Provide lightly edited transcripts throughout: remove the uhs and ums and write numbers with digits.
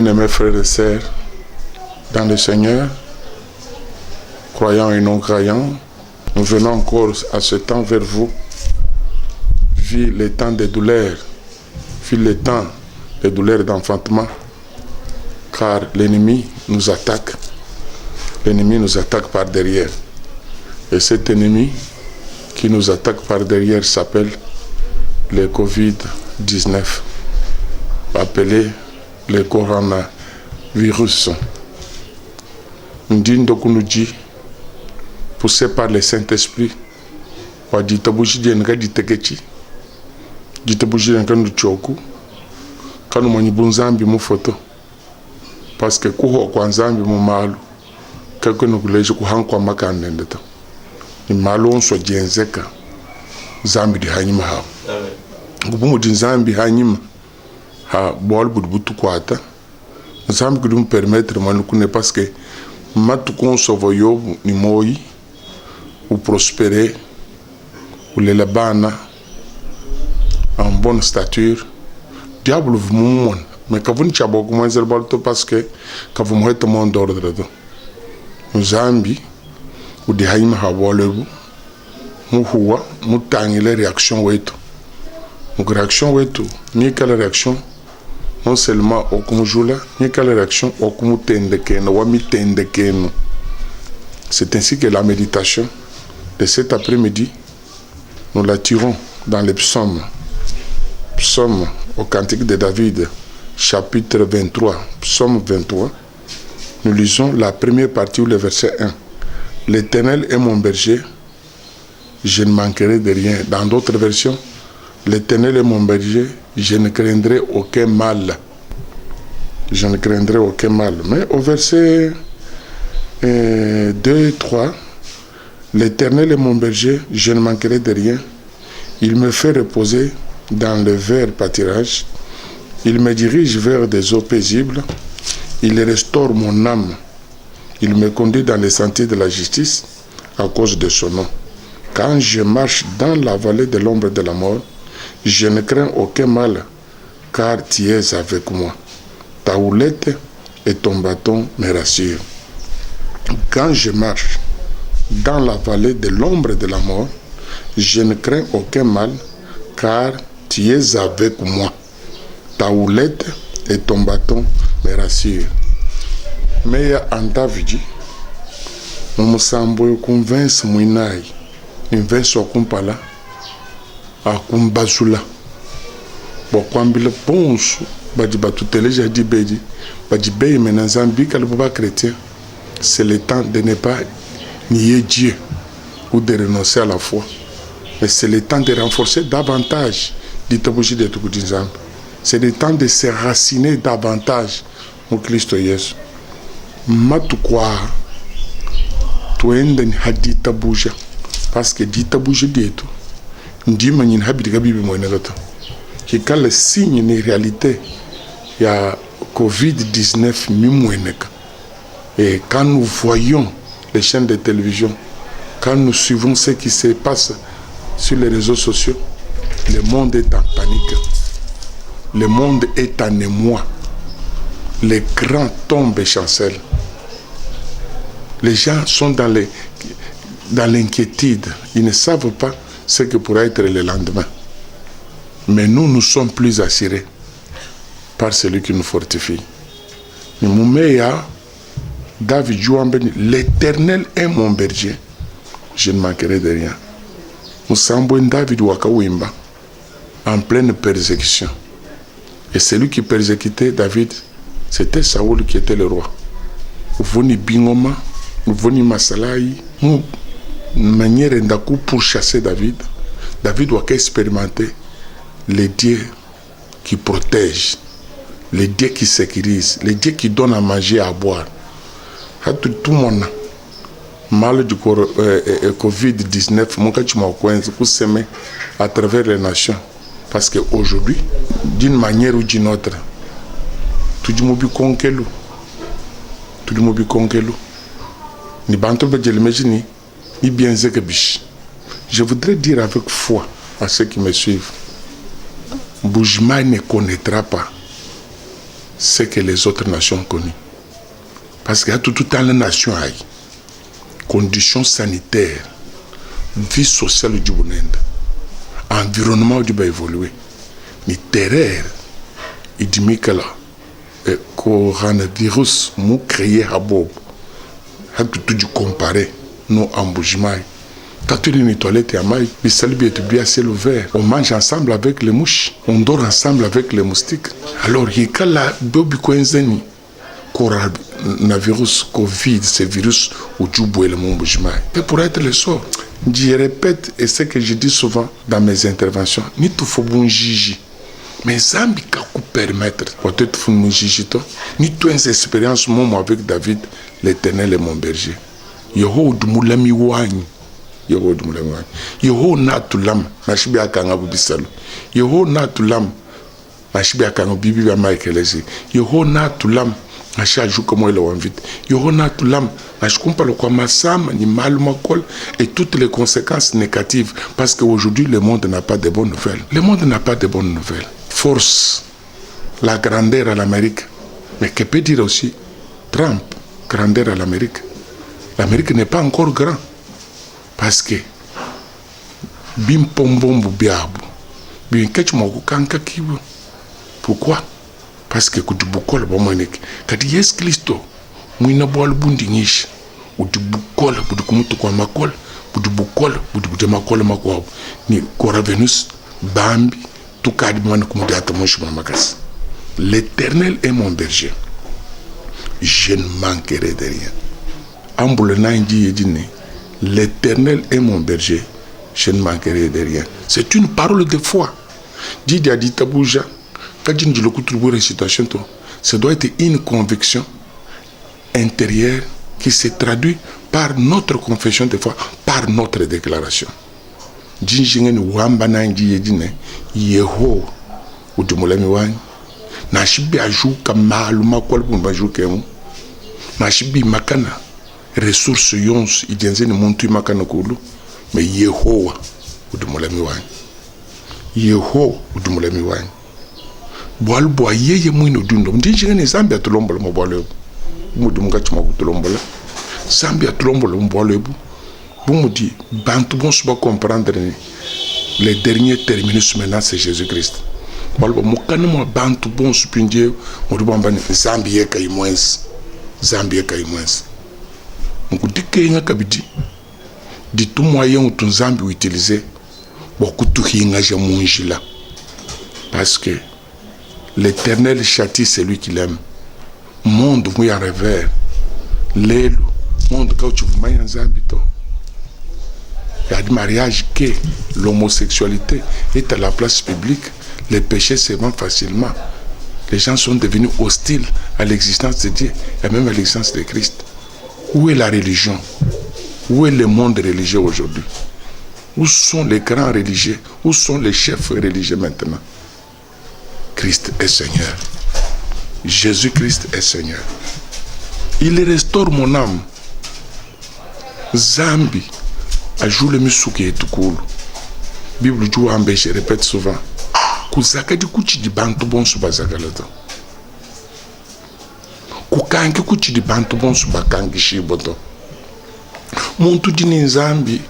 Bien-aimés frères et sœurs dans le Seigneur, croyants et non-croyants, nous venons encore à ce temps vers vous, vu le temps des douleurs, vu le temps des douleurs d'enfantement, car l'ennemi nous attaque. L'ennemi nous attaque par derrière. Et cet ennemi qui nous attaque par derrière s'appelle le Covid-19, appelé le coronavirus. Ndi ndua kunudi poussé par le Saint-Esprit bua ditabuja dienu kaditeketshi, ditabuja dienu kanuditshioku, kanumonyi bu Nzambi mu foto, parce que kuhua kua Nzambi mu malu kakuena kuleja kuhanga kua makanda ende to, ne malu onso adi enzeka Nzambi udi hanyima hau. Bu mudi Nzambi hanyima ha bualu budi butukuata, Nzambi kudi mupermetre muena kune parce que matuku onso avua Yobo ne muoyi uprospere, ulela bana en bonne stature, diabolo uvua mumumone mais kavua ne tshia bua kumuenzela bualu to parce que kavua muhete mot d'ordre to. Nzambi udi hanyima ha bualu ebu muhuwa mutangile reaction wetu. Donc reaction wetu mikale reaction non seulement wa kumujula, mikale reaction wa kumutendekena, wa mitendekenu. C'est ainsi que la méditation de cet après-midi, nous la tirons dans les psaumes. Psaume au Cantique de David, chapitre 23, psaume 23. Nous lisons la première partie ou le verset 1. L'Éternel est mon berger, je ne manquerai de rien. Dans d'autres versions, l'Éternel est mon berger, je ne craindrai aucun mal. Je ne craindrai aucun mal. Mais au verset 2 et 3, l'Éternel est mon berger, je ne manquerai de rien. Il me fait reposer dans le vert pâturage. Il me dirige vers des eaux paisibles. Il restaure mon âme. Il me conduit dans les sentiers de la justice à cause de son nom. Quand je marche dans la vallée de l'ombre de la mort, je ne crains aucun mal, car tu es avec moi. Ta houlette et ton bâton me rassurent. Quand je marche dans la vallée de l'ombre de la mort, je ne crains aucun mal, car tu es avec moi. Ta houlette et ton bâton me rassurent. Meyi a Davidi mu musambu eu ku mvense muinayi ne mvense wa kumpala akumbazula bua kuambila bonso badi batuteleja diba edi badi beyemena Nzambi bikale bu ba-chretien, c'est le temps de ne pas nier Dieu ou de renoncer à la foi, mais c'est le temps de renforcer davantage ditabuja dietu kudi Nzambi, c'est le temps de se raciner davantage mu Kristo Yesu. Matuku aa tuende ne ha ditabuja, parce que ditabuja dietu ndimanyine ha bidi kabiyi bimueneka to. Hikale signe ne realite ya Covid-19 mimueneka et quand nous voyons les chaines de television, quand nous suivons ce qui se passe sur les reseaux sociaux, le monde est en panique, le monde est en émoi, les grands tombent et chancellent. Les gens sont dans les, dans l'inquiétude, ils ne savent pas ce que pourra être le lendemain. Mais nous, nous sommes plus assurés par celui qui nous fortifie. Mumeya David wamba ne, L'Eternel est mon berger, je ne manquerai de rien. Musambu eu David wakawimba en pleine persecution. Et celui qui persécutait David, c'était Saoul qui était le roi. Uvua ne bingoma, uvua ne masalayi, mu manière enda ku pourchasser David. David waka experimenter le Dieu qui protège, le Dieu qui securise, le Dieu qui donne à manger et à boire. Hatudi tumona malu adi Covid 19 munkatshi mua kuenza kuseme à travers les nations parce que aujourd'hui d'une manière ou d'une autre tudi mu bikonkelu, tudi mu bikonkelu ne bantu badiele meji ne nebienzeke bishi. Je voudrais dire avec foi à ceux qui me suivent, Mbujimayi ne connaitra pas. ce que les autres nations ont connu. Parce que tout dans la nation ayi conditions sanitaires, vie sociale udi bunenda, environnement udi ba évoluer, ni terreur idi mikala eh, coronavirus mu créer habobo hatu tudi comparer no a Mbuji-Mayi katuena ne toilette ya mayi bisalu bietu bia ciel ouvert on mange ensemble avec les mouches on dort ensemble avec les moustiques alors hikala biobi kuenza ni coronavirus covid ce virus udi ubuela mu Mbuji-Mayi et pour être le sort je répète et ce que je dis souvent dans mes interventions ni tufua bu njiji Mais Nzambi kaku permettre bua tuetu tufune mujiji to, ni tuenze experience momo avec David, l'Eternel est mon berger. Yehowa udi mulami wanyi. Yehowa udi mulami wanyi. Yehowa natulama nansha biakangabu bisalu. Yehowa natulama nansha biakangabu bibi bia mayi ekeleziya. Yehowa natulama nansha ajuka muele wa mvita. Yehowa natulama nansha kumpala kua masama ne malu makole et toutes les consequences négatives parce que aujourd'hui le monde n'a pas de bonnes nouvelles. Le monde n'a pas de bonnes nouvelles. Force la grandeur à l'Amérique. Mais que peut dire aussi Trump, grandeur à l'Amérique? L'Amérique n'est pas encore grand parce que bimpombombu biabu binkatshi mua kukankakibua. Pourquoi? Parce que kudi bukole buamueneke. Kadi Yesu Kristo muina bualu bundi nyisha udi bukole budi ku mutu kua makole, budi bukole budi budia makole makuabu ne coronavirus bambi tukadi bamane kumudiata muinshi mua makasa. L'Eternel est mon berger, je ne manquerai de rien. Ambula nanyi diyi edi ne, L'Eternel est mon berger, je ne manquerai de rien. C'est une parole de foi. Diyi dia ditabuja kadina dilua kutulubuila situation to. Ça doit être une conviction intérieure qui se traduit par notre confession de foi, par notre déclaration. Ndi njinga ne wamba nanyi diyi edi ne, Yehowa udi mulami wanyi, nansha biajuka malu makole bu majuka emu, nansha bimakana ressource yonso idi enze ne muntu imakana kulu, mais Yehowa udi mulami wanyi. Yehowa udi mulami wanyi, bualu bua yeye muine udi undomba. Ndi njinga ne Nzambi atulombola mu bualu ebu, bu mudi munkatshi mua kutulombola. Nzambi atulombola mu bualu ebu, bu mudi bantu bonso ba comprendre ne le dernier terminus maintenant c'est Jésus Christ. Bualu bua mukana mua bantu bonso mpindieu mudi bamba ne Nzambi yeye kayi muenze, Nzambi yeye kayi muenze. Nunku dikenga kabidi ditu moyen utu Nzambi utiliser bua kutuhingaja mu njila parce que l'Eternel chatie celui qu'il aime. Monde muya revers lelu, monde kautshivua mumanya Nzambi to. Yadi mariage ke l'homosexualité est à la place publique, le péché se vend facilement. Les gens sont devenus hostiles à l'existence de Dieu et même à l'existence de Christ. Où est la religion? Où est le monde religieux aujourd'hui? Où sont les grands religieux? Où sont les chefs religieux maintenant? Christ est Seigneur. Jésus-Christ est Seigneur. Il restaure mon âme. Nzambi ajule misuke yetu kulu. Bible udi wamba, je répète souvent, kuzakadi kutshidi bantu bonso bazakala to. Kukanki kutshidi bantu bonso bakankishibua to. Muntu udi ne Nzambi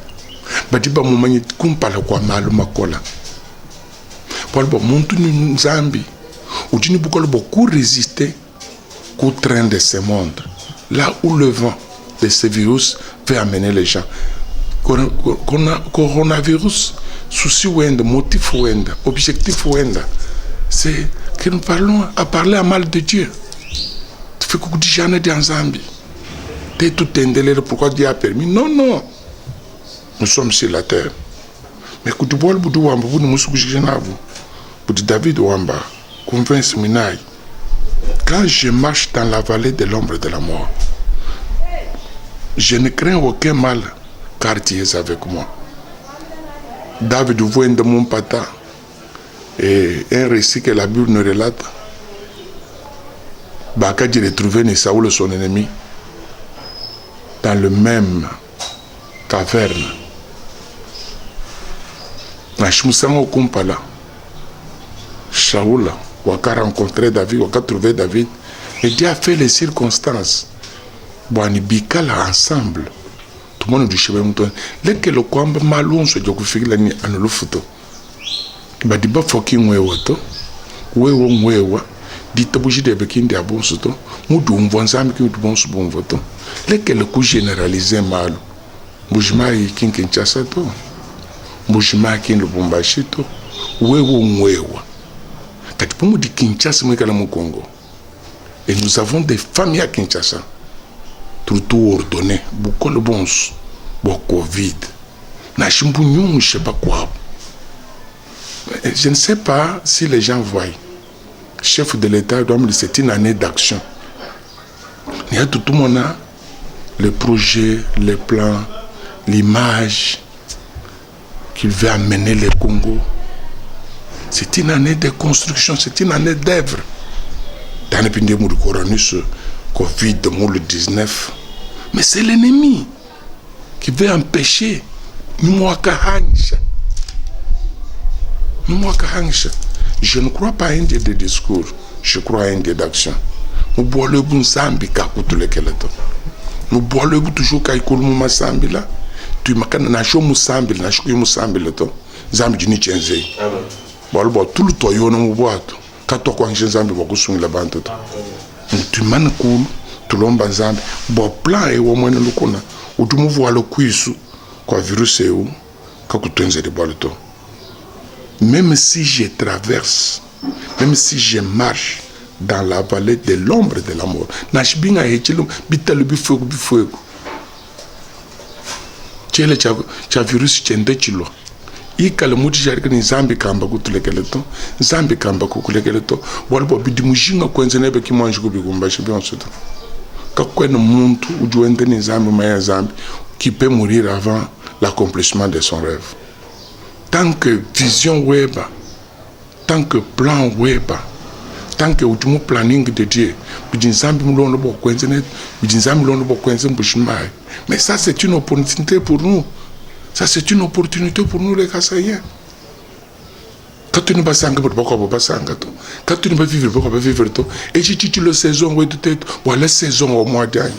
badi bamumanye kumpala kua malu makola. Bualu bua muntu ne Nzambi udi ne bukole bua ku resister ku train de ce monde là où le vent de ce virus veut amener les gens. Coronavirus souci wenda, motif wenda, objectif wenda c'est que nous parlons à parler à mal de Dieu. Tufike ku dijana dia Nzambi. Te tutendelele pourquoi Dieu a permis? Non non. Nous sommes sur la terre. Mais kudi bualu budi wamba budi musue kujikija nabu, budi David wamba ku mvense muinayi, Quand je marche dans la vallée de l'ombre de la mort, je ne crains aucun mal, car tu es avec moi. David uvua wenda mu mpata, et un récit que la Bible nous relate, bakadi retrouver ne Saul son ennemi dans le même caverne. Nansha musangu wa kumpala, Shaula. Waka rencontrer David, waka trouver David et Dieu a fait les circonstances bua ne bikala ensemble. Tumone disheba muntu lekele kuamba malu onso adi akufikila ni anu lufu to. Badi bafua ki ngwewa to, wewe ngwewa, ditabuja diebe ki ndia bonso to, mudi umvua Nzambi ki mudi bonso bumvua to. Lekele ku generaliser malu. Mbujimayi ki nKinshasa to, Mbujimayi ki nLubumbashi to, wewe ngwewa. Kadi bu mudi Kinshasa muikale mu Congo et nous avons des familles à Kinshasa, tudi tu ordonner bukole buonso bua Covid nansha mbunyungushe bakuabu. Je ne sais pas si les gens voient. Chef de l'Etat doit me dire c'est une année d'action. Ne tutumona le projet, le plan, l'image qu'il veut amener le Congo. C'est une année de construction, c'est une année d'œuvre. Tani pinde mu coronavirus, Covid 19. Mais c'est l'ennemi qui veut empêcher Mwakahangsha. Mwakahangsha. Je ne crois pas à un Dieu de discours, je crois à un Dieu d'action. Mu bualu ebu Nzambi kakutulekela to. Mu bualu ebu tujukayi kulu mu masambila, tuimakana nansha musambila nansha kuyi musambila to. Nzambi udi ne tshienzeyi. Bualu bua tulu tua Yona mu buatu katuakuangisha Nzambi bua kusungila bantu to. Tuimane kulu tulomba Nzambi bua plan eu wa muena lukuna udi muvuale kuisu kua virus eu kakutuenzeli bualu to. Meme si je traverse, meme si je marche dans la vallée de l'ombre de la mort, nansha bingahetshilu bitalu bifueku bifueku, tshiele tshia, tshia virus tshiende tshilua ikale mudijadike ne Nzambi kamba kutulekele to, Nzambi kamba kukulekele to, bualu bua bidi mujinga kuenza nebe ki muanji kubikumbasha bionso to. Kakuena muntu udi wenda ne Nzambi maya Nzambi qui peut mourir avant l'accomplissement de son rêve. Tant que vision weba, tant que plan weba, tant que udi mu planning de Dieu, bidi Nzambi mulonda bua kuenza ne bidi Nzambi mulonda bua kuenza Mbujimayi. Mais ça c'est une opportunité pour nous. Ça c'est une opportunité pour nous les Kasaïens. Katuena basanka badi bakuabo basanka to, katuena bavivre bakuabo bavivre to. Etshi tshidi le saison wetu tetu bua la saison wa muadi anyi,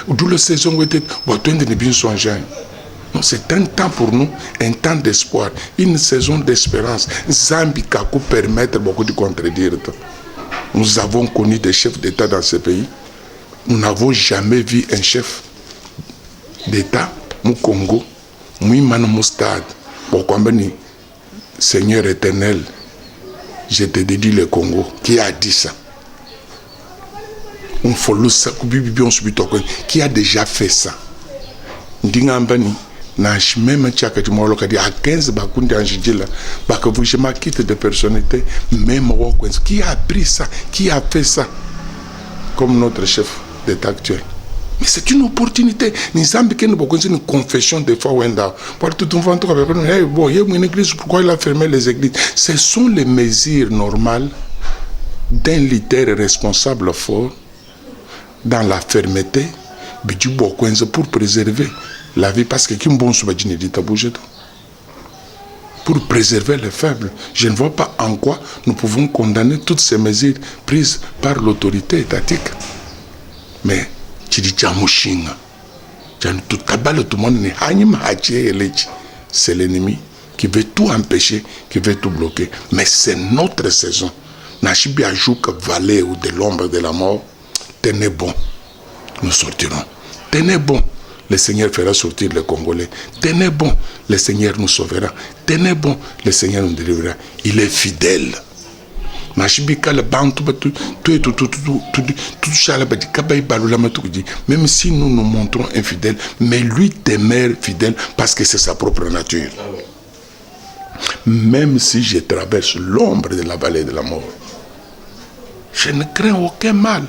udi le saison wetu tetu bua tuende ne binsonji anyi. Non, c'est un temps pour nous, un temps d'espoir, une saison d'espérance. Nzambi kaku permettre bua kudi contredire to. Nous avons connu des chefs d'État dans ce pays. Nous n'avons jamais vu un chef d'État mu Congo muimane mu stade bua kuamba ne Seigneur eternel je te dedie le Congo qui a dit ça umfolusa ku bibi bionso bituakuenza qui a dejà fait ça ndi ngamba ni nansha meme tshiakadi mualo kadi a 15 bakundianjidila bakavuija ma culte de personnalité meme wa kuenza qui a pris ça qui a fait ça comme notre chef d'Etat actuel. Mais c'est une opportunité. Nzambi kene bokonzi une confession des fois wenda. Pour tout le monde hey, bon, il y a une église, pourquoi il a fermé les églises Ce sont les mesures normales d'un leader responsable fort dans la fermeté bidi bua pour préserver la vie parce que ki mbonso badi ne ditabuja to pour préserver les faibles. Je ne vois pas en quoi nous pouvons condamner toutes ces mesures prises par l'autorité étatique. Mais tshidi tshia mushinga tshia tutabale tumone ne hanyima ha tshieyele c'est l'ennemi qui veut tout empêcher, qui veut tout bloquer. Mais c'est notre saison. Nansha biajuka vallée ou de l'ombre de la mort, tenez bon, nous sortirons. Tenez bon, le Seigneur fera sortir les Congolais. Tenez bon, le Seigneur nous sauvera. Tenez bon, le Seigneur nous délivrera. Il est fidèle. Nansha bikale bantu batu tuetu tutushala badi kabayi balulama tukudi même si nous nous montrons infidèles mais lui demeure fidèle parce que c'est sa propre nature. Même si je traverse l'ombre de la vallée de la mort, je ne crains aucun mal.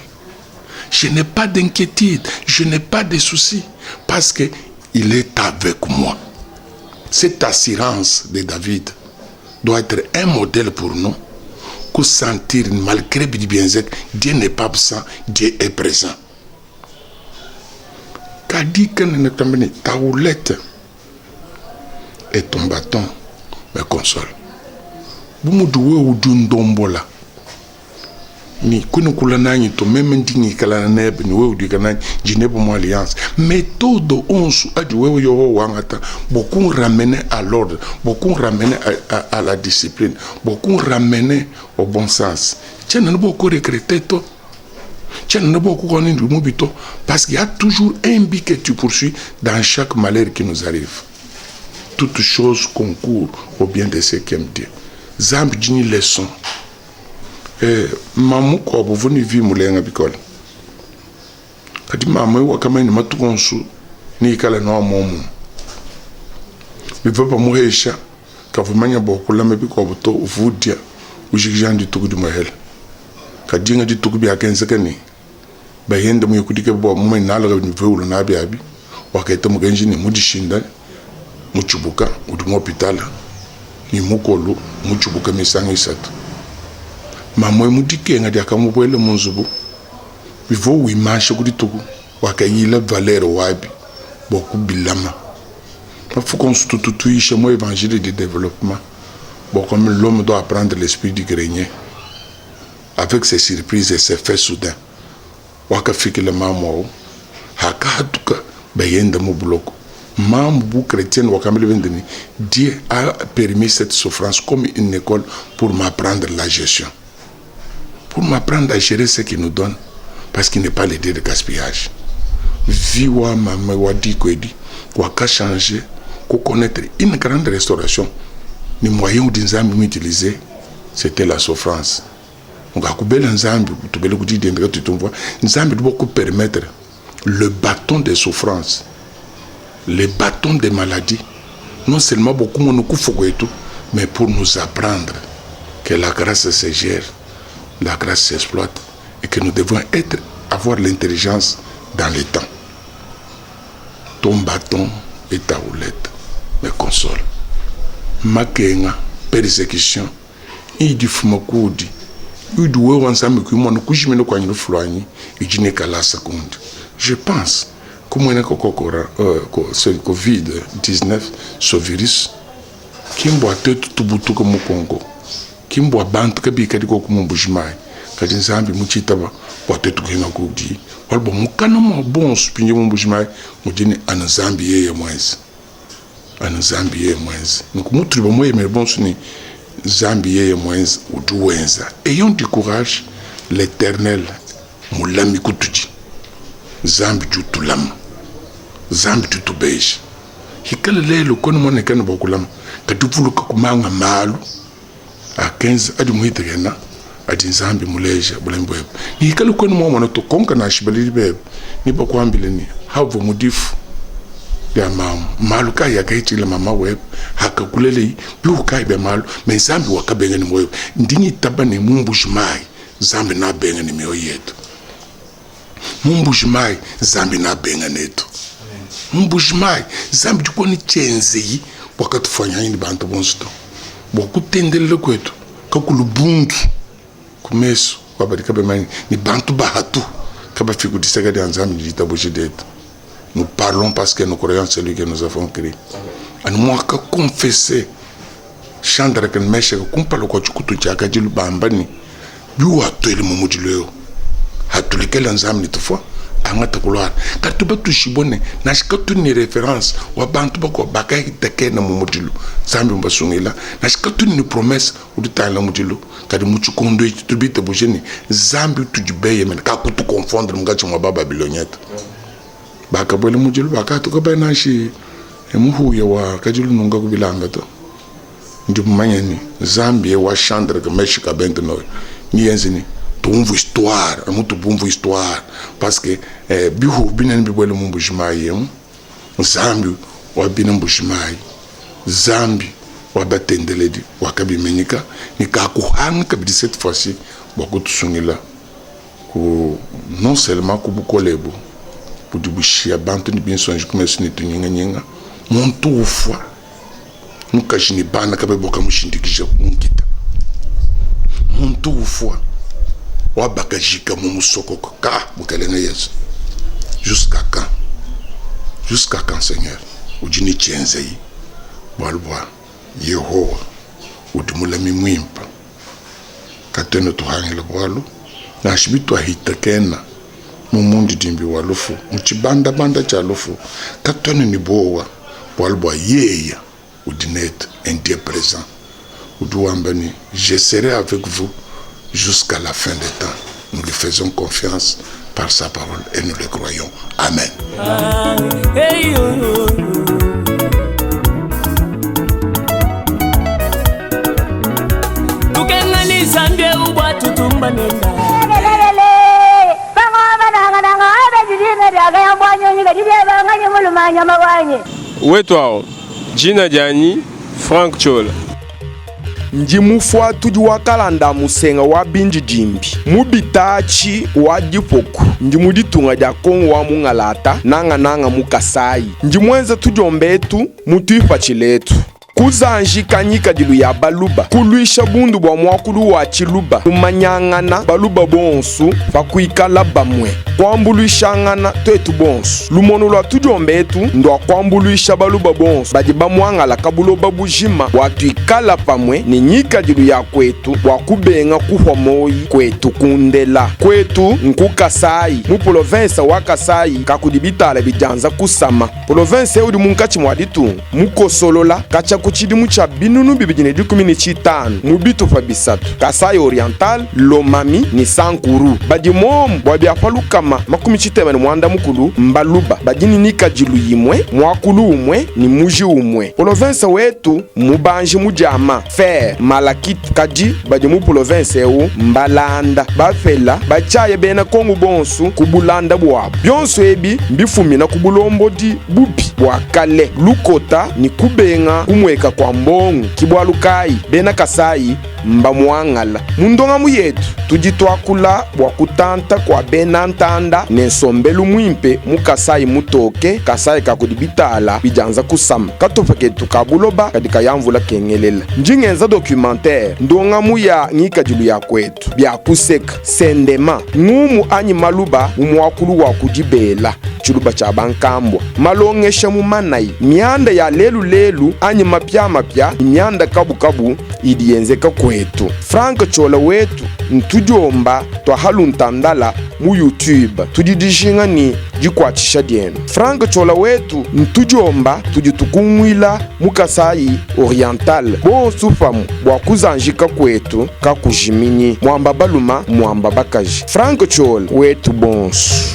Je n'ai pas d'inquiétude, je n'ai pas de soucis, parce que il est avec moi. Cette assurance de David doit être un modèle pour nous, pour sentir malgré bidi bienzeke, Dieu n'est pas absent, Dieu est présent. Kadi kene ta houlette et ton bâton me console. Bu mudi wewe udi undombola. Ne kuena kula nanyi to, meme ndi ngikala nebe, ne wewe udi wikala nanyi, ndi nebe mu alliance. Methode onso adi wewe Yehowa wangata bua kunramener à l'ordre, bua kunramener à, à, à la discipline, bua kunramener au bon sens, tshiena ne bua kuregretter to, tshiena ne bua kukuona ndi mubi to, parce qu'il y a toujours un but que tu poursuis dans chaque malheur qui nous arrive. Toutes choses concourent au bien de ceux qui aiment Dieu. Nzambi udi ne leçon. Eh, mamu mukuabu uvua ne vie mulenga bikole. Kadi mamu eu wakamanya ne matuku onso neikale anu a muomumue. Bivua bamuhesha, kavua manya bua kulama bikuabu to, uvua udia ujikija anu dituku dimue hela. Kadi dinga dituku biakenzeka ne, bayende muye kudikeba bua mumanye nalaka bivua ulua nabi abi, waketa mukenji ne mudishinda mutshibuka udi mu hopitala ne mukolu mutshibuka misangu isatu. Mamue mu dikenga diakamubuela mu nzubu, bivua wimansha ku dituku, wakayila valere wabi bua kubilama. Mafuku onso tutu tuyisha mu evangile de developpement bua kuamba l'homme doit apprendre l'esprit du grenier avec ses surprises et ses faits soudains. Wakafikila mamu au hakahatuka bayenda mu buloko. Mamu bu chretienne wakambila bende ne, Dieu a permis cette souffrance comme une école pour m'apprendre la gestion, pour m'apprendre à gérer ce qu'il nous donne, parce qu'il n'est pas le Dieu de gaspillage. Vie wa mama wa diku edi wakachanger ku connaître une grande restauration ni moyen udi Nzambi muutiliser c'était la souffrance. Ngakubela Nzambi kutubela ku di diende katuyi tumvua. Nzambi udi bua kupermettre le baton de souffrance, le baton de maladie, non seulement bua kumona kufua kuetu, mais pour nous apprendre que la grâce se gère, la grâce s'exploite et que nous devons être, avoir l'intelligence dans le temps. Ton bâton et ta houlette me consolent. Makenga, persecution, Idi ifuma kuudi, udi wewa Nzambi kuyi muana kujimina kuanyi lufu luanyi, idi ne kalasa kundi. Je pense kumueneka kua kora, euh, ko, ce Covid 19, ce virus, ki mbua tuetu tubutuka mu Congo, ki mbua bantu kabikadi koku mu Mbuji-Mayi, kadi Nzambi mutshitaba bua tuetu kuhinga kudi, bualu bua mukana mua bonso mpindieu mu Mbuji-Mayi mudi ne anu Nzambi yeye muenze. Anu Nzambi yeye muenze. Nunku mutudi bamueyemene bonso ne Nzambi yeye muenze, udi wenza. Ayons du courage, l'Eternel mulami kutudi. Nzambi udi utulama. Nzambi udi utubeja. Hikale lelu kuena muonekane bua kulama, kadi vuluka ku manga malu akenza adi muhitekena adi Nzambi muleja bulami buebe. Ne hikale kuena muamona to, konka nansha baledi bebe, nebakuambile ne, Havua mu difu dia mamu, malu kayi akahitshila mama webe, hakakuleleye, bihu kayi bia malu, me Nzambi wakabenga ne muoyo. Ndi ngitaba ne mu mbuji mayi Nzambi nabenga ne mioyo yetu. Mu mbuji mayi Nzambi nabenga netu. Mu mbuji mayi Nzambi dikuwa ne tshienzeyi bua katufuanyanyi ne bantu bonso to, bua kutendelela kuetu kakulu bundu ku mesu kua badi kabamanye ne bantu bahatu kabafiki ku diseka dia Nzambi ne ditabuja dietu. Nous parlons parce que nous croyons celui que nous avons cru. Anu muakakonfese Shadrake ne Mesheke kumpala kua tshikutu tshia kadilu bamba ne, Biwatuele mu mudilu eu, hatulekela Nzambi ne tufua, angata kuluala. Katu batuishibue ne, nansha katudi ne reference wa bantu bakuabo bakahitakena mu mudilu, Nzambi mubasungila, nansha katudi ne promesse udi utangila mudilu, kadi mu tshikondo etshi tudi bitabuje ne, Nzambi utudi beyemene kakutukonfondre munkatshi mua ba-Babiloniete. Bakabuela mu mudilu, bakahatuka baya nansha muhuya wa kadilu nunka ku bilamba to. Ndi mumanye ne, Nzambi eu wa Shadrake, Meshake, Abednego neyenze ne tumvue histoire amu tubumvue histoire parce que eh, bihu binene bibuele mu Mbuji-Mayi emu, Nzambi wa bina Mbuji-Mayi, Nzambi wa batendeledi wakabimenyika ne kakuhanga kabidi cette fois-ci bua kutusungila ku non seulement ku bukole ebu budi bushiya bantu ne binsonji ku mesu ne tunyinganyinga, muntu ufua mukaji ne bana kabayi bua kamushindikija mu nkita, muntu ufua wa bakajika mu musokoko ka Mukelenge Yesu jusqu'à quand jusqu'à quand Seigneur udi ne tshienzeyi bualu bua Yehowa udi mulami muimpe katuena tuhangila bualu. Nansha bituahitakena mu mundidimbi wa lufu, mu tshibandabanda tshia lufu, katuena ne buowa, bualu bua yeya udi netu, un Dieu present. Udi wamba ne, Je serai avec vous jusqu'à la fin des temps. Nous lui faisons confiance par sa parole et nous le croyons. Amen. Ah, hey, oh, oh, oh. Wetu awu, jina dianyi Franck Ciola. Ndi mufuatudi wa kalanda a musenga wa bindidimbi mu bitaatshi wa dipoku. Ndi mu ditunga dia Kongo wa mungalata, nangananga mu Kasayi. Ndi muenza tudiomba etu mu tuipatshila etu. Kuzanjika ngikadilu ya Baluba, kuluisha bundu bua muakulu wa Tshiluba, kumanyangana Baluba bonsu pa kuikala bamue, kuambuluishangana tuetu bonsu. Lumonu lua tudiomba etu ndua kuambuluisha Baluba bonsu badi bamuangalaka buloba bujima bua tuikala pamue ne ngikadilu ya kuetu bua kubenga kupua moyi kuetu kundela. Kuetu nku Kasayi, mu polovensa wa Kasayi kakudi bitala bidianza kusama. Polovense eu udi munkatshi mua ditunga, mukosolola katshia ku tshidimu tshia 2015 mu bitupa bisatu, Kasaï Oriental, Lomami ne Sankuru. Badi momu bua bia pa 360 mbaluba badi ne nikadilu imue, muakulu umue ne muji umue. Polovense wetu mmubanji mu diama, fer, malachite, kadi badi mu polovense eu mbalanda, bapela, batshiaya bena Kongu bonsu ku bulanda buabu. Bionso ebi mbifumina ku bulombodi bubi bua kale, lukota ne kubenga kumueka kua mbongo. Ki bualu kayi bena Kasayi mbamuangala. Mu ndongamu yetu tudi tuakula bua kutanta kua bena ntanda ne nsombelu muimpe mu Kasayi mutoke, Kasayi ka kudi bitala bidianza kusama. Katupa ketu ka buloba kadi kaya mvula kengelela. Ndi ngenza documentaire, ndongamu ya ngikadilu ya kuetu, bia kuseka, sendema, ngumu anyi maluba mu muakulu wa ku dibela, tshiluba tshia bankambua, malongesha mu manayi, mianda ya lelu lelu anyi mapiamapia ne mianda kabukabu idi yenzeka kuetu. Franck Ciola wetu ntudiomba tua haluntandala mu YouTube. Tudi dijinga ne dikuatshisha dienu. Franck Ciola wetu ntudiomba tudi tukunguila mu Kasaï Oriental bonsu pamue bua kuzanjika kuetu kakujiminyi. Muamba baluma muamba bakaji. Franck Ciola wetu bonsu.